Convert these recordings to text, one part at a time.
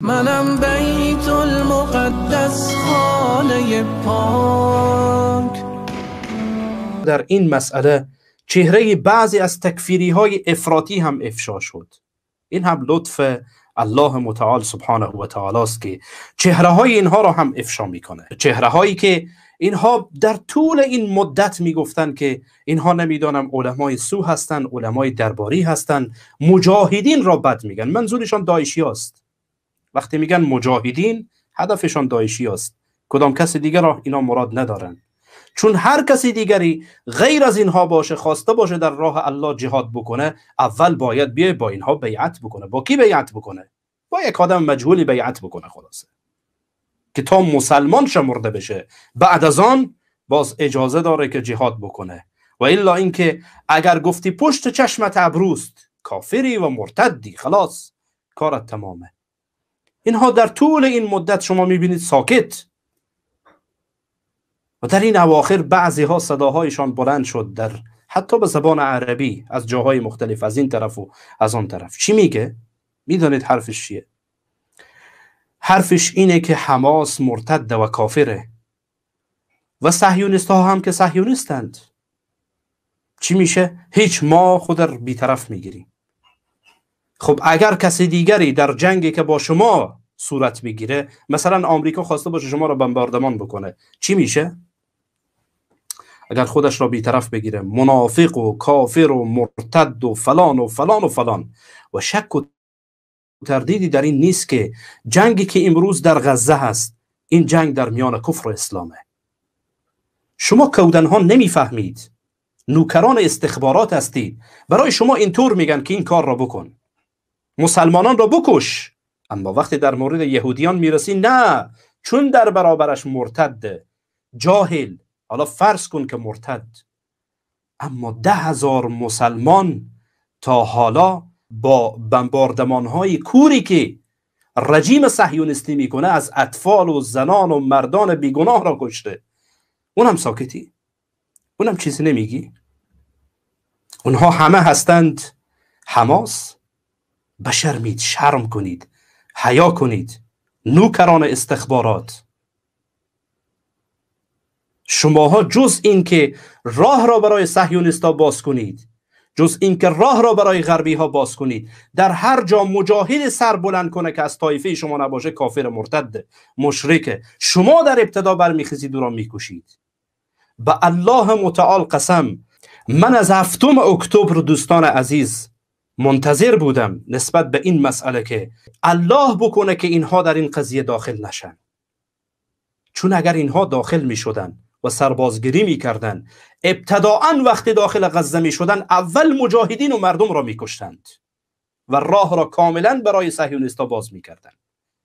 منم بیت المقدس خانه پاک. در این مسئله چهره بعضی از تکفیری های افراطی هم افشا شد. این هم لطف الله متعال سبحانه و تعالی است که چهره های اینها را هم افشا میکنه. چهره هایی که اینها در طول این مدت میگفتن که اینها نمیدانم علمای سو هستند، علمای درباری هستند، مجاهدین را بد میگن. منظورشان داعشی است. وقتی میگن مجاهدین هدفشان داعشی است، کدام کس دیگر را اینا مراد ندارن. چون هر کسی دیگری غیر از اینها باشه، خواسته باشه در راه الله جهاد بکنه، اول باید بیای با اینها بیعت بکنه. با کی بیعت بکنه؟ با یک آدم مجهولی بیعت بکنه، خلاصه که تا مسلمان شمرده بشه، بعد از آن باز اجازه داره که جهاد بکنه. و الا اینکه اگر گفتی پشت چشمت ابروست، کافری و مرتدی، خلاص کارت تمامه. اینها در طول این مدت شما میبینید ساکت، و در این اواخر بعضی ها صداهایشان بلند شد، در حتی به زبان عربی از جاهای مختلف، از این طرف و از آن طرف. چی میگه؟ میدانید حرفش چیه؟ حرفش اینه که حماس مرتد و کافره و صهیونیست ها هم که صهیونیستند. چی میشه؟ هیچ، ما خود را بیطرف میگیریم. خب اگر کسی دیگری در جنگی که با شما صورت بگیره، مثلا آمریکا خواسته باشه شما را بمباردمان بکنه، چی میشه؟ اگر خودش را بیطرف بگیره، منافق و کافر و مرتد و فلان و فلان و فلان. و شک و تردیدی در این نیست که جنگی که امروز در غزه هست، این جنگ در میان کفر و اسلامه. شما کودنها نمیفهمید، نوکران استخبارات هستید. برای شما اینطور میگن که این کار را بکن، مسلمانان را بکش. اما وقتی در مورد یهودیان میرسی، نه، چون در برابرش مرتد، جاهل، حالا فرض کن که مرتد، اما 10,000 مسلمان تا حالا با بمباردمان های کوری که رژیم صهیونیستی میکنه از اطفال و زنان و مردان بیگناه را کشته، اونم ساکتی، اونم چیزی نمیگی. اونها همه هستند حماس. بشرمید، شرم کنید، حیا کنید، نوکران استخبارات. شماها جز این که راه را برای صهیونیستا باز کنید، جز این که راه را برای غربی ها باز کنید، در هر جا مجاهد سر بلند کنه که از طایفه شما نباشه، کافر، مرتد، مشرکه. شما در ابتدا برمیخیزید و را میکشید. به الله متعال قسم، من از 7 اکتبر دوستان عزیز منتظر بودم نسبت به این مسئله که الله بکنه که اینها در این قضیه داخل نشن. چون اگر اینها داخل می شدن و سربازگیری می کردن، ابتداعا وقتی داخل غزه می شدن، اول مجاهدین و مردم را می کشتند و راه را کاملا برای صهیونیست‌ها باز می کردن.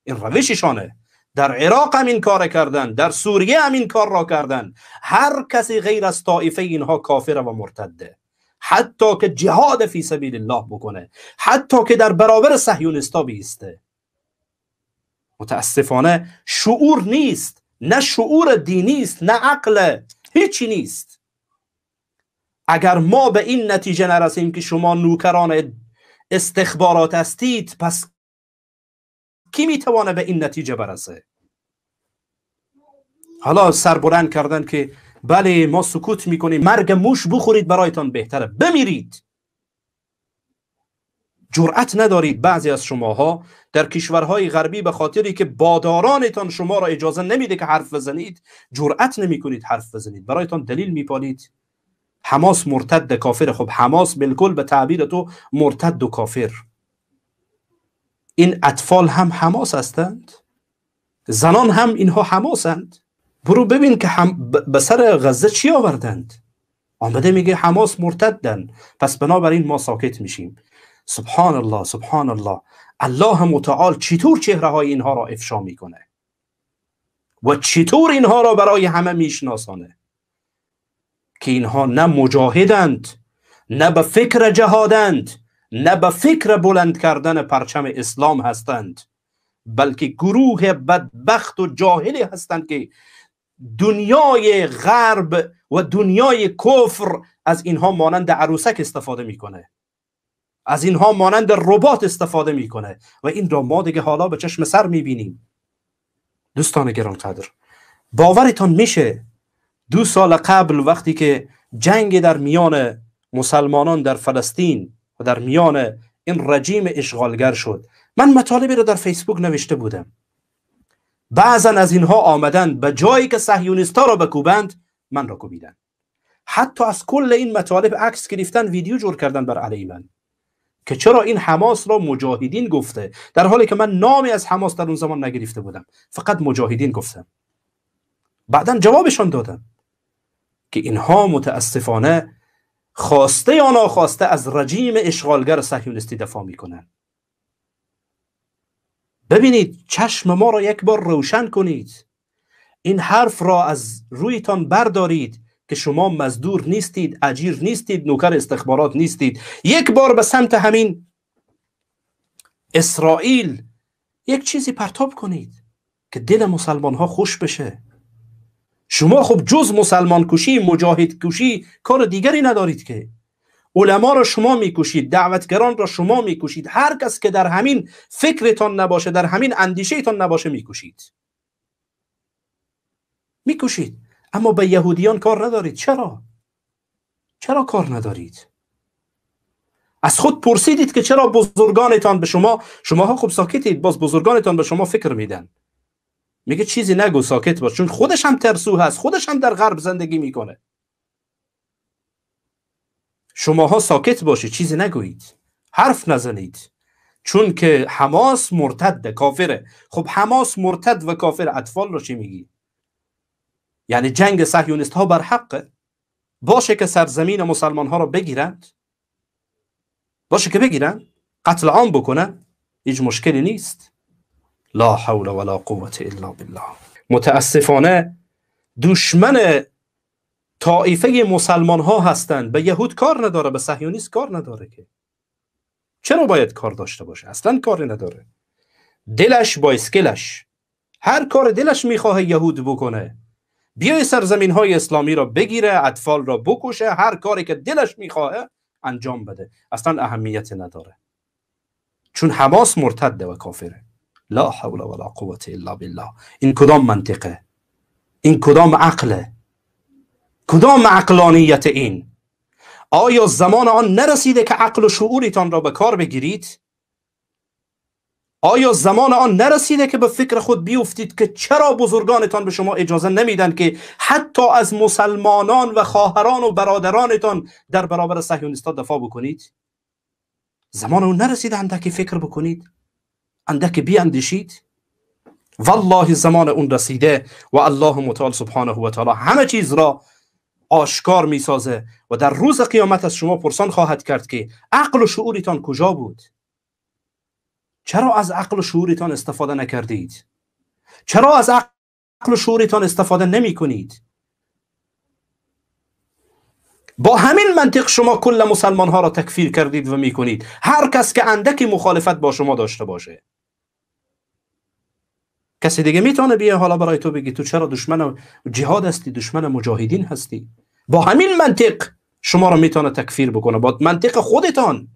این روششانه. در عراق هم این کار کردن، در سوریه هم این کار را کردن. هر کسی غیر از طایفه اینها کافر و مرتده، حتی که جهاد فی سبیل الله بکنه، حتی که در برابر صهیونیست‌ها بیسته. متاسفانه شعور نیست، نه شعور دینی است، نه عقل، هیچی نیست. اگر ما به این نتیجه نرسیم که شما نوکران استخبارات هستید، پس کی میتوانه به این نتیجه برسه؟ حالا سربلند کردن که بله ما سکوت میکنیم، مرگ موش بخورید برایتان بهتره، بمیرید. جرأت ندارید بعضی از شماها در کشورهای غربی به خاطری که بادارانتان شما را اجازه نمیده که حرف بزنید، جرأت نمیکنید حرف بزنید، برایتان دلیل میپالید حماس مرتد کافر. خب حماس بالکل به تعبیر تو مرتد و کافر. این اطفال هم حماس هستند، زنان هم اینها حماسند. برو ببین که به سر غزه چی آوردند. آمده میگه حماس مرتدن، پس بنابراین ما ساکت میشیم. سبحان الله، سبحان الله. الله متعال چطور چهره های اینها را افشا میکنه و چطور اینها را برای همه میشناسانه که اینها نه مجاهدند، نه به فکر جهادند، نه به فکر بلند کردن پرچم اسلام هستند، بلکه گروه بدبخت و جاهلی هستند که دنیای غرب و دنیای کفر از اینها مانند عروسک استفاده میکنه. از اینها مانند ربات استفاده میکنه و این را ما دیگه حالا به چشم سر میبینیم. دوستان گرانقدر، باورتان میشه 2 سال قبل وقتی که جنگ در میان مسلمانان در فلسطین و در میان این رژیم اشغالگر شد، من مطالبی رو در فیسبوک نوشته بودم. بعضا از اینها آمدن به جایی که صهیونیست‌ها را بکوبند، من را کوبیدن. حتی از کل این مطالب عکس گرفتن، ویدیو جور کردن بر علیه من که چرا این حماس را مجاهدین گفته، در حالی که من نامی از حماس در اون زمان نگرفته بودم، فقط مجاهدین گفتم. بعدا جوابشان دادم که اینها متاسفانه خواسته یا ناخواسته از رژیم اشغالگر صهیونیستی دفاع میکنن. ببینید، چشم ما را یک بار روشن کنید، این حرف را از رویتان بردارید که شما مزدور نیستید، اجیر نیستید، نوکر استخبارات نیستید. یک بار به سمت همین اسرائیل یک چیزی پرتاب کنید که دل مسلمان ها خوش بشه. شما خب جز مسلمان کشی، مجاهد کشی کار دیگری ندارید که. علما را شما میکشید، دعوتگران را شما میکشید، هر کس که در همین فکرتان نباشه، در همین اندیشهتان نباشه میکشید، میکشید. اما به یهودیان کار ندارید. چرا؟ چرا کار ندارید؟ از خود پرسیدید که چرا بزرگانتان به شما، شماها خب ساکتید، باز بزرگانتان به شما فکر میدن، میگه چیزی نگو، ساکت باش، چون خودش هم ترسو هست، خودش هم در غرب زندگی میکنه. شماها ساکت باشید، چیزی نگویید، حرف نزنید، چون که حماس مرتد کافره. خب حماس مرتد و کافر، اطفال رو چی میگی؟ یعنی جنگ صهیونیست ها بر حقه، باشه که سرزمین مسلمان ها رو بگیرند، باشه که بگیرن، قتل عام بکنن، هیچ مشکلی نیست. لا حول ولا قوة الا بالله. متاسفانه دشمن طائفه مسلمان ها هستند. به یهود کار نداره، به صهیونیست کار نداره که چرا باید کار داشته باشه؟ اصلا کاری نداره. دلش بایسکلش، هر کار دلش میخواه یهود بکنه، بیای سرزمین های اسلامی را بگیره، اطفال را بکشه، هر کاری که دلش میخواه انجام بده، اصلا اهمیت نداره، چون حماس مرتده و کافره. لا حول ولا قوة الا بالله. این کدام منطقه؟ این کدام عقله؟ کدام عقلانیت این؟ آیا زمان آن نرسیده که عقل و شعورتان را به کار بگیرید؟ آیا زمان آن نرسیده که به فکر خود بیفتید که چرا بزرگانتان به شما اجازه نمیدن که حتی از مسلمانان و خواهران و برادرانتان در برابر صهیونیست‌ها دفاع بکنید؟ زمان آن نرسیده اندکی فکر بکنید، اندکی بیاندیشید؟ والله زمان اون رسیده و الله متعال سبحانه و تعالی همه چیز را آشکار میسازه و در روز قیامت از شما پرسان خواهد کرد که عقل و شعورتان کجا بود؟ چرا از عقل و شعورتان استفاده نکردید؟ چرا از عقل و شعورتان استفاده نمی کنید؟ با همین منطق شما کل مسلمان ها را تکفیر کردید و می کنید. هر کس که اندکی مخالفت با شما داشته باشه، کسی دیگه میتونه بیه حالا برای تو بگی تو چرا دشمن جهاد هستی، دشمن مجاهدین هستی؟ با همین منطق شما را میتونه تکفیر بکنه، با منطق خودتان.